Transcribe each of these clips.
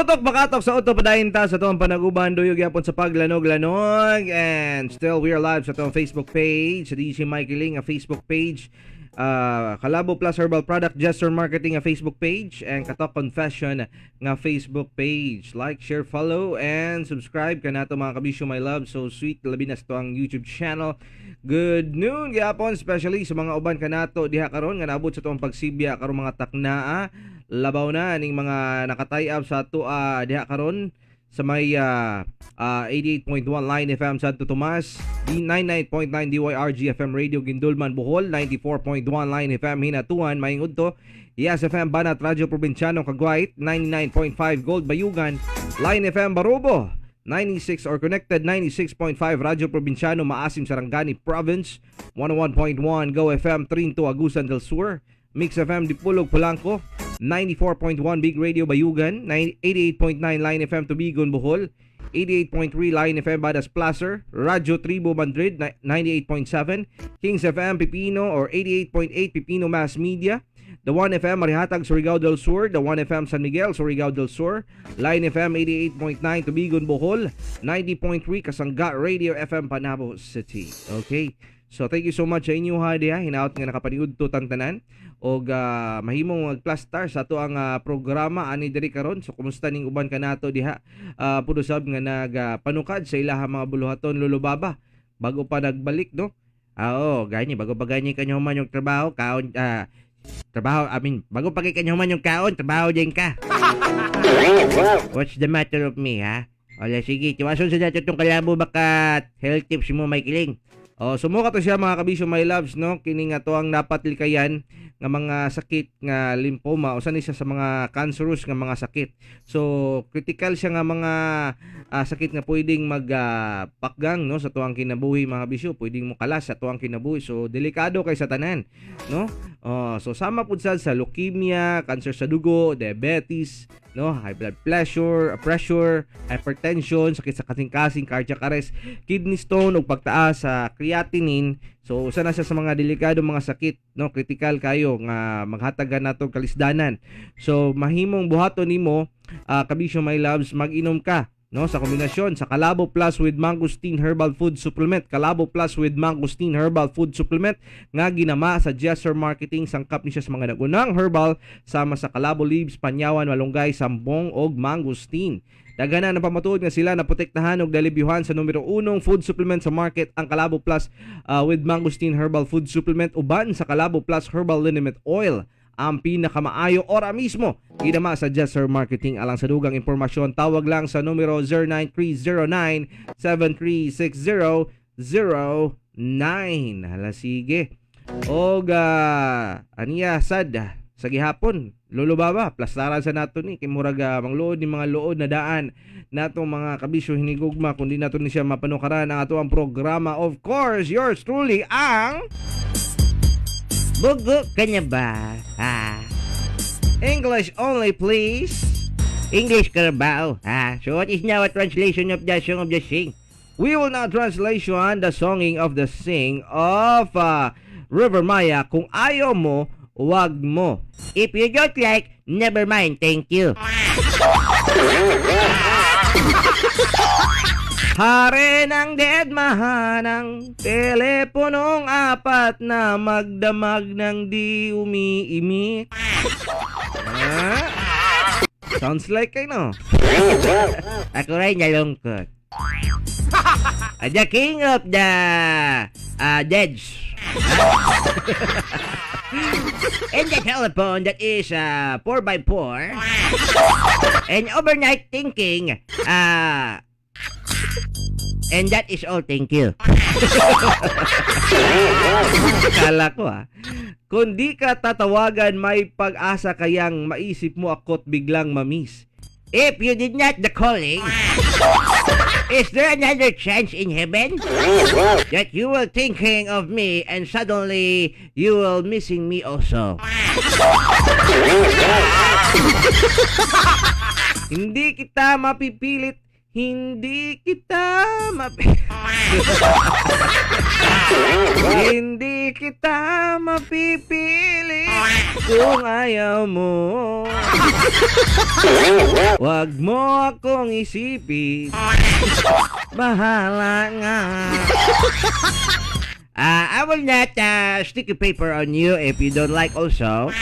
Tutok bakatok sa auto, padayon ta sa atong panaguban, duyog gyapon sa paglanog-lanog, and still we are live sa atong Facebook page, sa DJ Mikey Ling ang Facebook page, Kalabo Plus Herbal Product Gesture Marketing ang Facebook page, and Katok Confession nga Facebook page. Like, share, follow and subscribe kanato, mga kabisyo, my love so sweet, labi na sa atong YouTube channel. Good noon gyapon, especially sa mga uban kanato diha karon nga naabot sa atong pagsibya karon, mga taknaa, labaw na ning mga nakatay up sa ato diha karon sa may 88.1 Line FM Santo Tomas, D99.9 DYRG FM Radio Guindulman, Bohol, 94.1 Line FM Hinatuan, maayong udto, Yes FM Banat, Radyo Probinsyano Cagwait, 99.5 Gold Bayugan, Line FM Barobo, 96 or connected 96.5 Radyo Probinsyano Maasim, Sarangani Province, 101.1 Go FM Trinto, Agusan del Sur, Mix FM Dipolog, Polanco, 94.1 Big Radio Bayugan, 88.9 Line FM Tubigon, Bohol, 88.3 Line FM Badas Placer, Radyo Tribo Madrid 98.7, Kings FM Pipino or 88.8 Pipino Mass Media, The 1 FM Marihatag, Surigao del Sur, The 1 FM San Miguel, Surigao del Sur, Line FM 88.9 Tubigon, Bohol, 90.3 Kasangga Radio FM Panabo City. Okay. So thank you so much sa inyo ha diha hinaot nga nakapaniudto tang tanan og mahimong magplastar sa ato ang programa ani diri karon. So kumusta ning uban kanato diha pud usab nga nagpanukad sa ilaha mga buluhaton, lolo baba, bago pa nagbalik, no? Ah, oo, gani bago pa gani kanyo human yung trabaho, kaon, trabaho, I mean, bago pa kay kanyo human yung kaon, trabaho din ka. What's the matter of me, ha? Wala, sige, tiwason sa dato itong Kalabo bakat health tips mo, may kiling. Oh, sumuka to siya, mga kabisyo, my loves, no? Kini nga to ang dapat likayan nga mga sakit nga lymphoma, usa ni siya sa mga cancerous nga mga sakit. So critical siya nga mga sakit nga pwedeng mag pakgang, no, sa tuang kinabuhi, mga kabisyo, pwedeng mokalas sa tuang kinabuhi. So delikado kay sa tanan, no? Oh, so sama pud sad sa leukemia, cancer sa dugo, diabetes, no, high blood pressure, pressure, hypertension, sakit sa kasing-kasing, cardiac arrest, kidney stone ug pagtaas sa creatinine. So usa na siya sa mga delikado mga sakit, no, critical kayo nga maghatagan nato kalisdanan. So mahimong buhaton nimo, kabisyo, my loves, mag-inom ka, no, sa kombinasyon sa Kalabo Plus with Mangosteen Herbal Food Supplement. Kalabo Plus with Mangosteen Herbal Food Supplement nga ginama sa Jesser Marketing, sangkap ni siya sa mga nagunang herbal sama sa kalabo leaves, panyawan, malunggay, sambong og mangosteen. Daghan na pamatuod nga sila na protektahan og dalibyuhan sa numero unong food supplement sa market, ang Kalabo Plus with Mangosteen Herbal Food Supplement uban sa Kalabo Plus Herbal Liniment Oil, ang pinakamaayo ora mismo, ginama sa Jesser Marketing. Alang sa dugang impormasyon, tawag lang sa numero 09309 736009. Hala, sige. Og aniya sad sa gihapon, lolo baba, plastaran sa nato ni kay murag mangluod ni mga luod na daan natong mga kabisyo hinigugma kundi nato ni siya mapanukaran ang ato ang programa. Of course, yours truly, ang Bugo ka na ba? Ha? English only, please. English Carabao. Ha? So what is now a translation of the song of the sing? We will now translation the songing of the sing of River Maya. Kung ayaw mo, wag mo. If you don't like, never mind, thank you. Hare ng deadmahan ang teleponong apat na magdamag ng di umiimik. Ah? Sounds like kay no? Ako rin nalungkot. The king of the deads. And the telephone that is 4x4 and overnight thinking and that is all, thank you. Kala ko ah. Kung di ka tatawagan, may pag-asa kayang maisip mo ako't biglang mamiss. If you did not the calling, is there another chance in heaven that you will thinking of me and suddenly you will missing me also? Hindi kita mapipilit, Hindi kita mapipili kung ayaw mo. Wag mo akong isipin. Bahala nga. I will not stick a paper on you if you don't like also.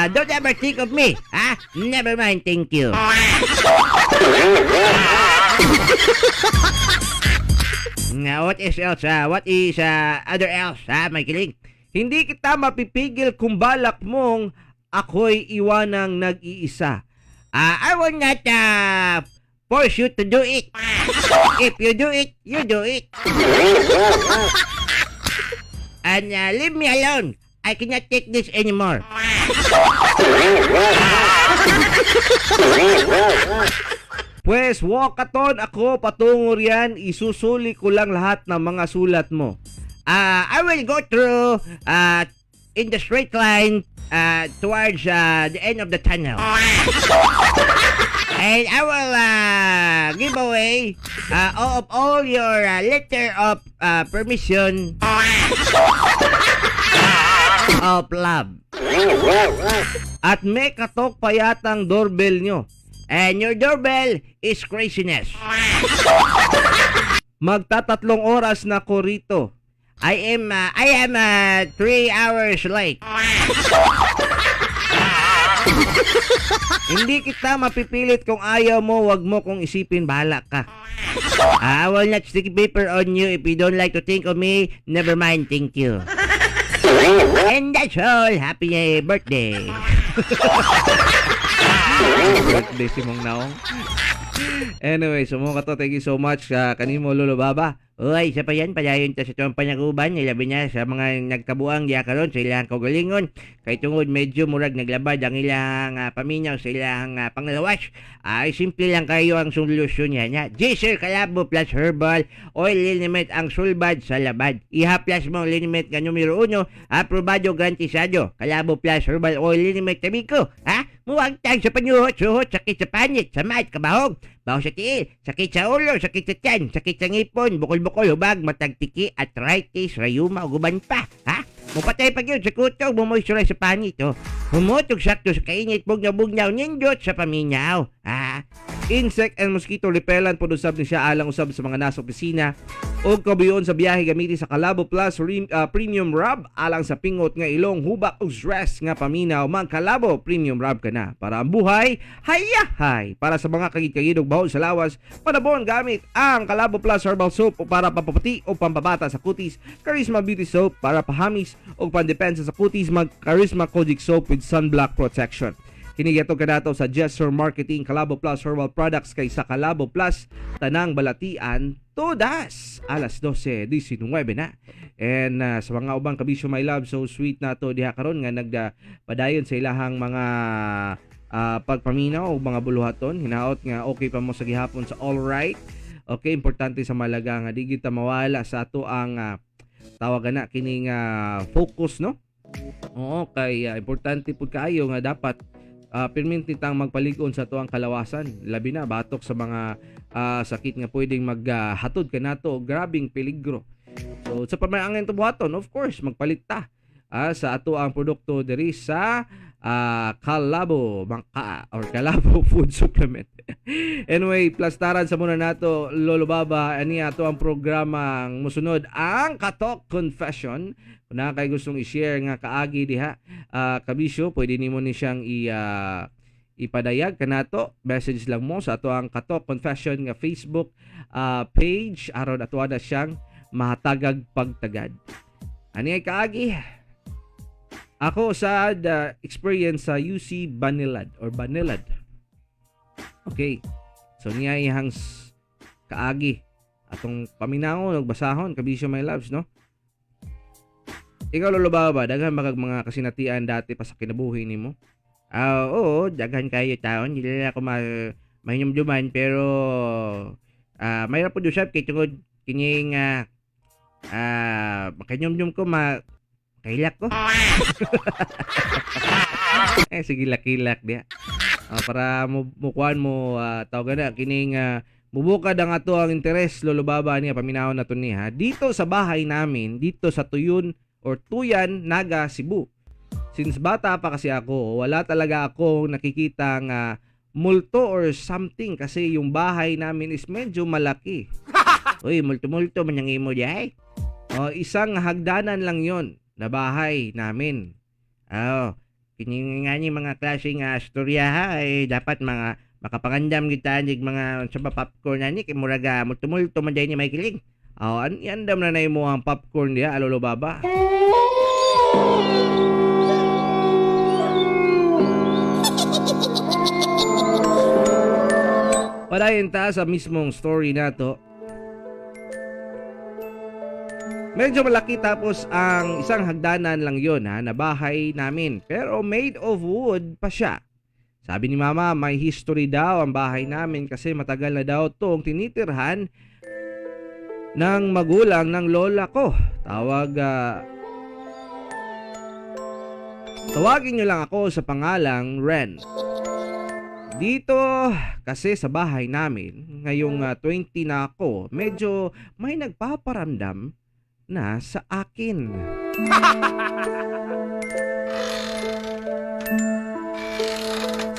Don't ever think of me. Ah, never mind, thank you. Now, what is else? What is other else? Ah, my kiling? Hindi kita mapipigil kung balak mong ako'y iwanang nag-iisa. I will not force you to do it. If you do it, you do it. And leave me alone. I cannot take this anymore. Pwes, walkathon ako patungo riyan, isusuli ko lang lahat ng mga sulat mo. I will go through in the straight line towards the end of the tunnel. And I will give away all your letter of permission of love. At may katok pa yatang doorbell nyo. And your doorbell is craziness. Magtatatlong oras na ko rito. I am 3 hours late. Hindi kita mapipilit kung ayaw mo, wag mo kong isipin, bahala ka. I will not stick paper on you if you don't like to think of me. Never mind, thank you. And that's all. Happy birthday. Birthday si Mong Naong. Anyway, so mo ka to, thank you so much kanimo, Lolo Baba. Uy, isa pa yan, padayon ta sa tuwang panaguban, ilabi na sa mga nagkabuang diya karon sa ilang kaugalingon. Kay tungod medyo murag naglabad ang ilang paminaw sa ilang panglawas. Ay, simple lang kayo ang solusyon niya niya. Jaser Kalabo Plus Herbal Oil Liniment ang sulbad sa labad. Iha-plus mo ang liniment nga numero uno, aprobado, garantisado. Kalabo Plus Herbal Oil Liniment tabi ko. Ha? Muwagtag sa panyuhot, suhot, sakit sa panit, samad, kabahog, baho sa tiil, sakit sa ulo, sakit sa tiyan, sakit sa ngipon, bukol-bukol, hubag, matagtiki, arthritis, rayuma, ug uban pa. Ha? Mupatay pa gyud sa kutog, mumoisturize sa panit, oh. Humotog sakto sa kainit, bugnaw-bugnaw, nindot sa paminaw. Ha? Insect and mosquito repellent pod usab ni siya alang usab sa mga nasa opisina o kabuyon sa biyahe. Gamitin sa Kalabo Plus Premium Rub alang sa pingot nga ilong, hubak ug stress nga paminaw. Mag Kalabo Premium Rub ka na para ang buhay hayahay. Para sa mga kagid-kagid ug baho sa lawas, panabon gamit ang Kalabo Plus Herbal Soap o para papaputi o pampabata sa kutis, Charisma Beauty Soap para pahamis o pandepensa sa kutis, mag Charisma Kojic Soap with sunblock protection. Kini gihatod kanato sa Gesture Marketing Kalabo Plus Herbal Products, kay sa Kalabo Plus tanang balatian todas. Alas 12:19 na. And sa mga ubang kabisyo, my love, so sweet na to diha karon nga nagpadayon sa ilahang mga pagpaminaw o mga buluhaton. Hinaot nga okay pa mo sa gihapon sa all right. Okay, importante sa malaga nga di kita mawala sa ato ang tawagan na kining focus, no? Oo, kay importante pud kaayo nga dapat pirminti tang magpalig-on sa tuang kalawasan, labi na batok sa mga sakit nga pwedeng maghatod kanato og grabing peligro. So sa pamaangin buhaton, of course magpalit ta sa ato ang produkto diri sa Kalabo Bangka or Kalabo Food Supplement. Anyway, plastaran sa muna nato, Lolo Baba, ani ato ang programang musunod, ang Katok Confession. Kung naa kay gustong i-share nga kaagi diha, kabisyo, pwede nimo ni siyang ipadayag kanato. Message lang mo sa ato ang Katok Confession nga Facebook page aron ato na siyang mahatagag pagtagad. Ani ay kaagi ako sa the experience sa UC Banilad or Banilad. Okay. So niya ihang kaagi. Atong paminawon ug basahon, kabisyo, my loves, no? Ikaw, Lolo Baba, daghan ba kag mga kasinatian dati pa sa kinabuhi nimo? Ah, oo, daghan kayo taon. Hindi na ako mahinumduman pero mayroon po usab kay tungod kining makahinumdum ko ma kailak ko. Eh, sige, lakilak diha. Para mo mukuan mo tawag na kining mubukad ang ato ang interes, Lolo Baba, niya paminawon na to niya. Dito sa bahay namin, dito sa Tuyun or Tuyan, Naga, Cebu. Since bata pa kasi ako, wala talaga akong nakikita nga multo or something kasi yung bahay namin is medyo malaki. Uy, multo-multo man ang imo diay. Oh, isang hagdanan lang yon na bahay namin. Oh, kini nga ni mga klase nga storya ha, eh, dapat mga makapangandam kita nig mga sa ba popcorn ani kay murag multo-multo man diay ni Michael Ling. Oh, andam na na imo ang popcorn diya, Lolo Baba. Padayon ta sa mismong story nato. Medyo malaki tapos ang isang hagdanan lang yon ha, na bahay namin. Pero made of wood pa siya. Sabi ni Mama, may history daw ang bahay namin kasi matagal na daw tong tinitirhan ng magulang ng lola ko. Tawagin niyo lang ako sa pangalang Ren. Dito kasi sa bahay namin, ngayong 20 na ako, medyo may nagpaparamdam na sa akin.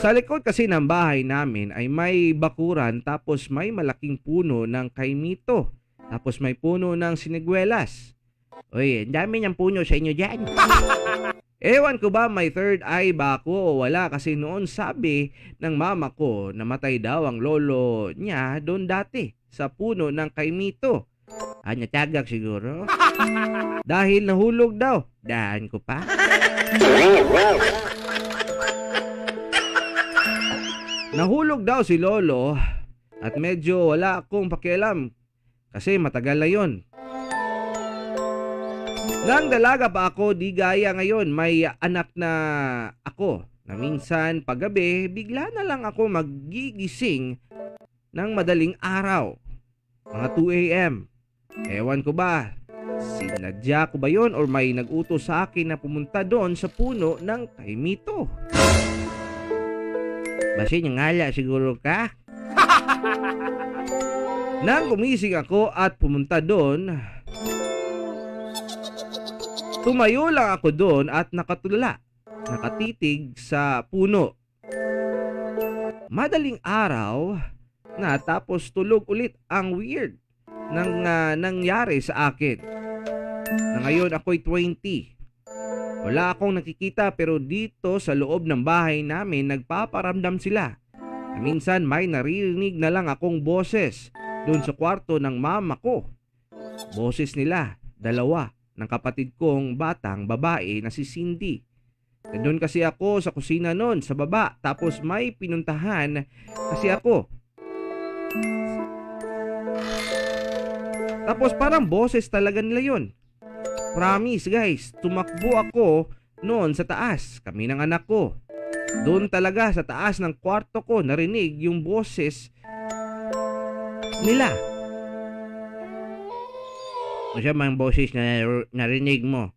Sa likod kasi ng bahay namin ay may bakuran tapos may malaking puno ng kaimito. Tapos may puno ng siniguelas. Uy, ang dami ng puno sa inyo diyan. Ewan ko ba may third eye ba ako o wala kasi noon sabi ng mama ko namatay daw ang lolo niya doon dati sa puno ng kaimito. Ah, natagak siguro. Dahil nahulog daw. Daan ko pa. Nahulog daw si lolo at medyo wala akong pakialam kasi matagal na yon. Nang dalaga pa ako, di gaya ngayon, may anak na ako na minsan paggabi, bigla na lang ako magigising ng madaling araw. Mga 2 a.m. Ewan ko ba, sinadya ko ba yon or may nag-utos sa akin na pumunta doon sa puno ng kaimito. Basin yung ngala siguro ka. Nang gumising ako at pumunta doon, tumayo lang ako doon at nakatulala, nakatitig sa puno. Madaling araw na tapos tulog ulit. Ang weird ng nangyari sa akin. Na ngayon ako'y 20. Wala akong nakikita pero dito sa loob ng bahay namin nagpaparamdam sila. Na minsan may naririnig na lang akong boses doon sa kwarto ng mama ko. Boses nila, dalawa, ng kapatid kong batang babae na si Cindy. Nandun kasi ako sa kusina noon sa baba tapos may pinuntahan kasi ako. Tapos parang boses talaga nila yon. Promise guys, tumakbo ako noon sa taas, kami ng anak ko. Doon talaga sa taas ng kwarto ko narinig yung boses nila. O siya mang boses na narinig mo.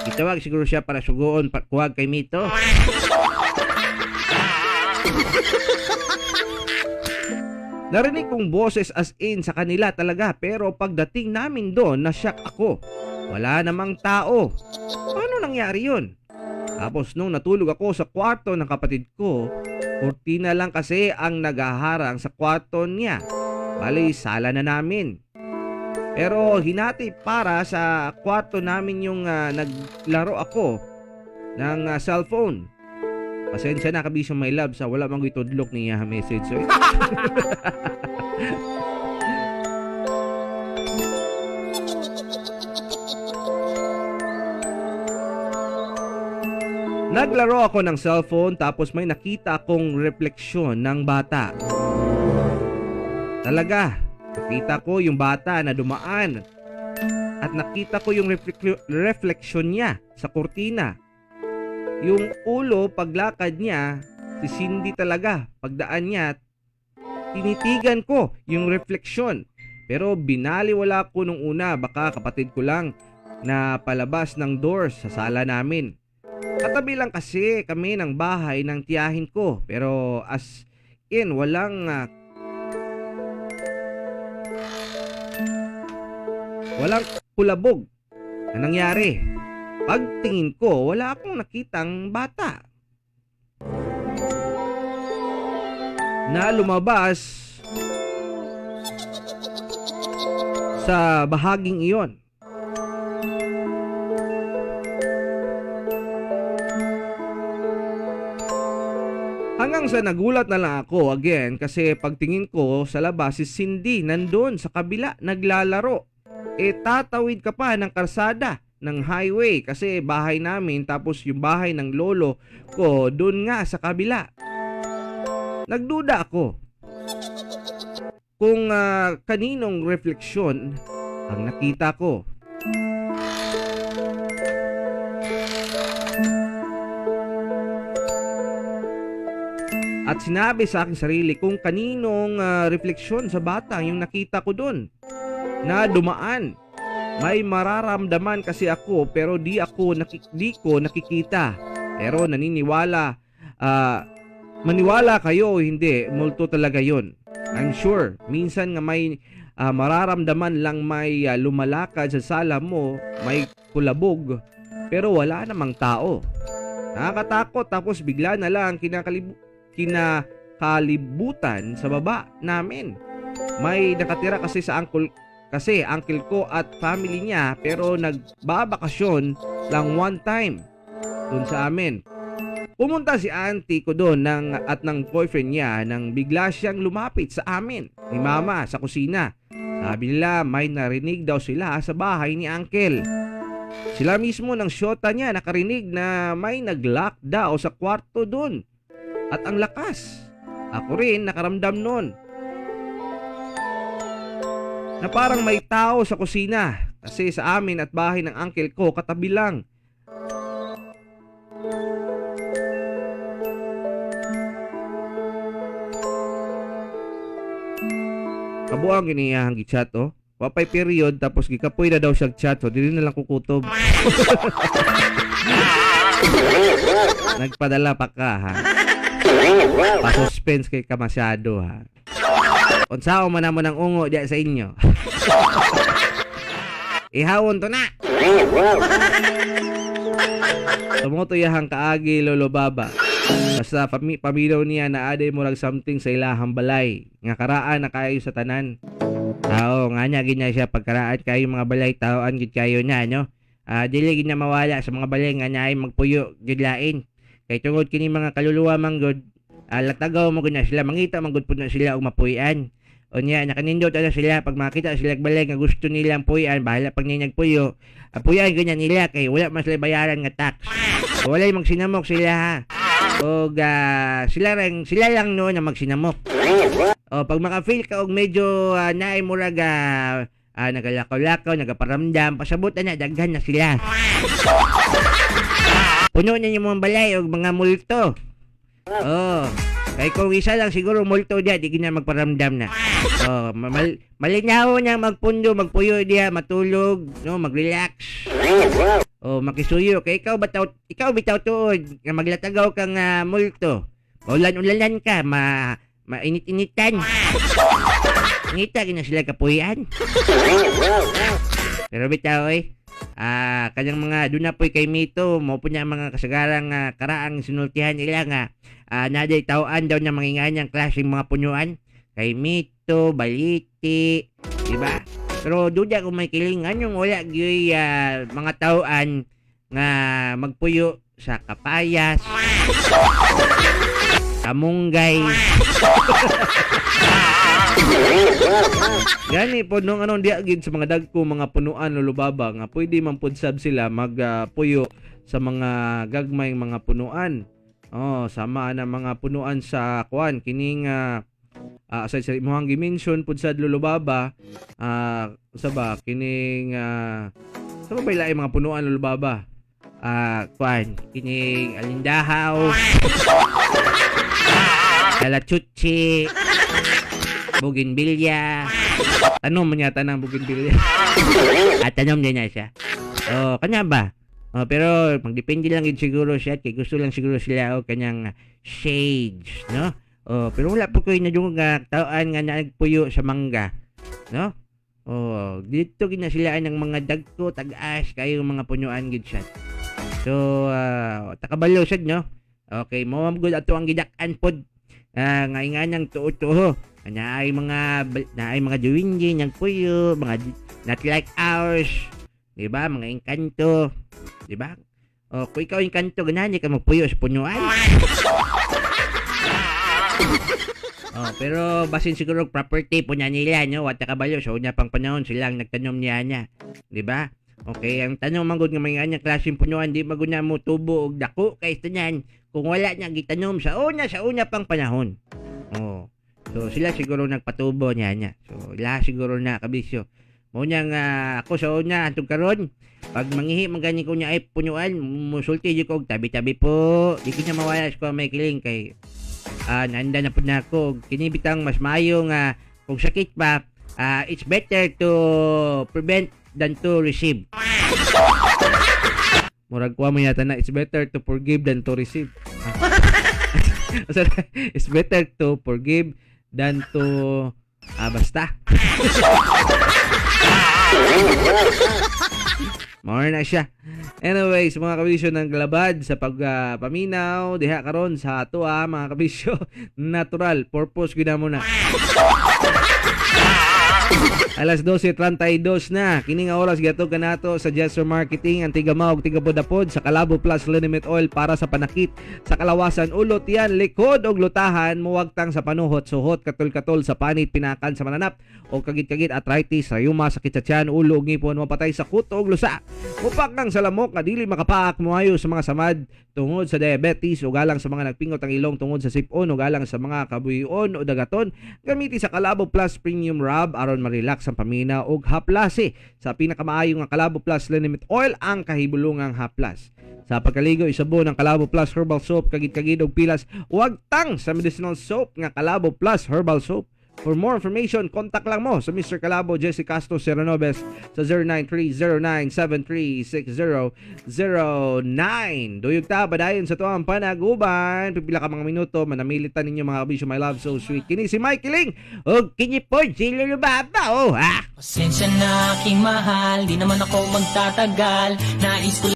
Itawag siguro siya para sugoon pa kuwag kay Mito. Narinig kong boses as in sa kanila talaga pero pagdating namin doon na-shock ako. Wala namang tao. Paano nangyari yun? Tapos nung natulog ako sa kwarto ng kapatid ko, kurtina lang kasi ang naghaharang sa kwarto niya. Bali, sala na namin. Pero hinati para sa kwarto namin yung naglaro ako ng cellphone. Pasensya na kabisyo my love sa wala mang itudlok niya message. So, naglaro ako ng cellphone tapos may nakita akong refleksyon ng bata. Talaga, nakita ko yung bata na dumaan at nakita ko yung refleksyon niya sa kurtina. Yung ulo paglakad niya, si Cindy talaga. Pagdaan niya, tinitigan ko yung refleksyon. Pero binaliwala ko nung una, baka kapatid ko lang na palabas ng door sa sala namin. Katabi lang kasi kami ng bahay ng tiyahin ko, pero as in walang kulabog na nangyari. Pagtingin ko, wala akong nakitang bata na lumabas sa bahaging iyon. Hanggang sa nagulat na lang ako again kasi pagtingin ko sa labas si Cindy nandun sa kabila naglalaro. E tatawid ka pa ng karsada ng highway kasi bahay namin tapos yung bahay ng lolo ko dun nga sa kabila. Nagduda ako kung kaninong refleksyon ang nakita ko. At sinabi sa aking sarili kung kaninong refleksyon sa bata yung nakita ko dun na dumaan. May mararamdaman kasi ako pero di ko nakikita. Pero naniniwala, maniwala kayo o hindi, multo talaga yun. I'm sure, minsan nga may mararamdaman lang may lumalakad sa sala mo, may kulabog, pero wala namang tao. Nakakatakot, tapos bigla na lang kinakalibutan sa baba namin. May nakatira kasi sa uncle, kasi uncle ko at family niya, pero nagbabakasyon lang one time dun sa amin. Pumunta si auntie ko doon at ng boyfriend niya nang bigla siyang lumapit sa amin ni mama sa kusina. Sabi nila may narinig daw sila sa bahay ni uncle. Sila mismo ng syota niya nakarinig na may nag-lock daw sa kwarto doon. At ang lakas. Ako rin nakaramdam noon na parang may tao sa kusina kasi sa amin at bahay ng uncle ko katabi lang. Kabuang giniyahang gichat oh. Wapay period tapos gikapoy na daw siya chat so dili na lang kukutob. Nagpadala pa ka ha. Pa-suspense kay ka masyado ha. Unsao man namo ng ungo diya sa inyo. Ihawon to na. Tumoto yahang kaagi lolo baba. Basta paminaw niya na aday murag something sa ilahang balay. Nga karaan na kayo sa tanan. Tao nga niya ginya siya pagkaraan kayo mga balay taoan gid kayo na no. Dili gid na mawala sa mga balay nga naay magpuyo gid lain. Kay tungod kini mga kaluluwa man gud, latagaw mo gud na sila, mangita man gud pud na sila og mapuy-an. Unya nakanindot na sila pag makita sila balay nga gusto nilang puy-an, bahala pag nagpuyo. Puy-an ganyan nila kay wala man sila bayaran nga tax. Walay magsinamok sila ha. Og sila lang no na magsinamok. O pag maka-feel ka og medyo naay murag nagalakaw-lakaw, nagaparamdam, pasabot na daghan na sila. Puno na yung mga balay og mga multo. Oh, kay kung isa lang siguro multo diya, di gina magparamdam na. Oh, malinaw na magpundo, magpuyo diya, matulog, no, magrelax. Oh, makisuyo kay ikaw bitaw, ikaw bitaw tuod nga maglatagaw kang multo. Maulan-ulanan ka, mainit-initan. Ngita gina sila kapuyan. Pero bitaw kanyang mga doon na po'y kay Mito, mo po niya mga kasagarang karaang sinultihan nila nga naday tawaan daw niya manginganyang klaseng mga punuan kay Mito, Baliti, di ba? Pero duda kung may kilingan yung wala gyoy mga tawaan nga magpuyo sa kapayas, kamunggay. Gani po nung anong diya gid sa mga dagko mga punuan lolo baba nga pwede man pud sab sila magpuyo sa mga gagmay mga punuan. Oh, sama na mga punuan sa kuan kining aside sa imong gi-mention pud sad lolo baba, sa ba kining sa ba laing mga punuan lolo baba? Kuan kining Alindahaw, Kalachuchi, Bougainvillea. Tanom man yata ng Bougainvillea. At tanom din na siya. Oh, kanya ba? Oh, pero magdepende lang gid siguro siya kay gusto lang siguro sila og kanyang shades, no? Oh, pero wala po ko'y nadungog nga tawhan nga nagpuyo sa mangga, no? Oh, dito gina sila ng mga dagko, tag-as kayo mga punuan gid siya. So, takabalo sad, no? Okay, mo man gud ato ang gidak-an pod nga inganang tuo-tuo. Naay mga duwende nagpuyo, mga not like ours, 'di ba? Mga engkanto, 'di ba? Oh, kung ikaw engkanto, ganahan ka magpuyo sa punuan. Oh, pero basin siguro property po niya nila, no? Wa ta kabalo sa una pang panahon silang nagtanom niya niya, 'di ba? Okay, ang tanong man gud nga may anya klaseng punuan, di man gud na mo tubo og dako kay tanan kung wala niya gitanom sa una pang panahon. Oh. So sila siguro nagpatubo niya niya. So ilaha siguro na, kabisyo. Mao niya nga ako sa una hantod karon, pag mangihi man gani ko niya ay punuan, musulti jud ko og "Tabi-tabi po." Di ko niya mawala sa may kiling kay nanda na pud na ako. Kini bitang mas maayo nga kung sakit pa, it's better to prevent than to receive. Murag kuha mo yata na, "It's better to forgive than to receive." It's better to forgive than to basta. More na siya. Anyways, mga kabisyo, ng glabad sa pagpaminaw diha karon sa ato mga kabisyo, natural purpose gyud mo na. Alas 12:32 na. Kini nga oras gihatod kanato sa Jester Marketing, ang tiga-mao ug tiga-budapod sa Kalabo Plus Liniment Oil para sa panakit sa kalawasan, ulo, tiyan, likod ug lutahan, muwagtang sa panuhot, suhot, katol-katol sa panit, pinakan sa mananap o kagit-kagit, arthritis, rayuma, sakit sa tiyan, ulo ug ngipon, mapatay sa kuto ug lusa. Mupakang sa lamok nga dili makapaak, moayo sa mga samad tungod sa diabetes ug alang sa mga nagpingot ang ilong tungod sa sipon ug alang sa mga kabuyon o dagaton. Gamiti sa Kalabo Plus Premium Rub aron ma-relax ang paminaw ug haplasi. Sa pinakamaayo nga Kalabo Plus Liniment Oil ang kahibulungang haplas. Sa pagkaligo, isabon ang Kalabo Plus Herbal Soap, kagid-kagid og pilas. Wagtang sa medicinal soap nga Kalabo Plus Herbal Soap. For more information, contact lang mo sa Mr. Kalabo Jesse Castro Serranobes sa 0930-973-6009. Duyog ta padayon sa tuang panaguban. Pipila ka mga minuto, manamilitan ninyo, mga kabisyo, my love so sweet. Kini si Mike Ling. Og kini po si Lolo Baba, oh ha. Pasensya na, aking mahal, di naman ako magtatagal. Nais ko